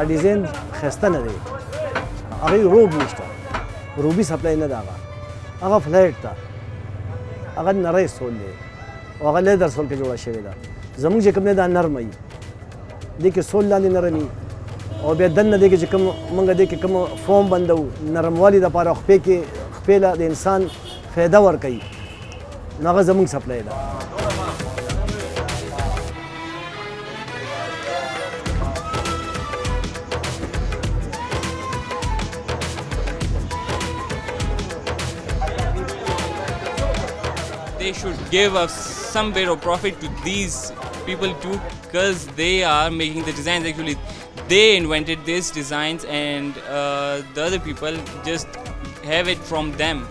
ډیزاین ښایسته نه دی، هغې روب نشته، روبي څپلۍ نه ده، هغه هغه flat ده، هغه نری sole دی او هغه leather sole کې جوړه شوې ده. زموږ چې کوم دی دا نرمه وي، دې کې sole لاندې نرم وي او بیا دننه دې کې چې کوم موږ دې کې کوم فوم بندو نرموالي دپاره خپې کې خپې له د انسان فایده ورکوي، نو هغه زموږ څپلۍ ده. They should give us some bit of profit to these people too, because they are making the designs. Actually, they invented these designs and the other people just have it from them.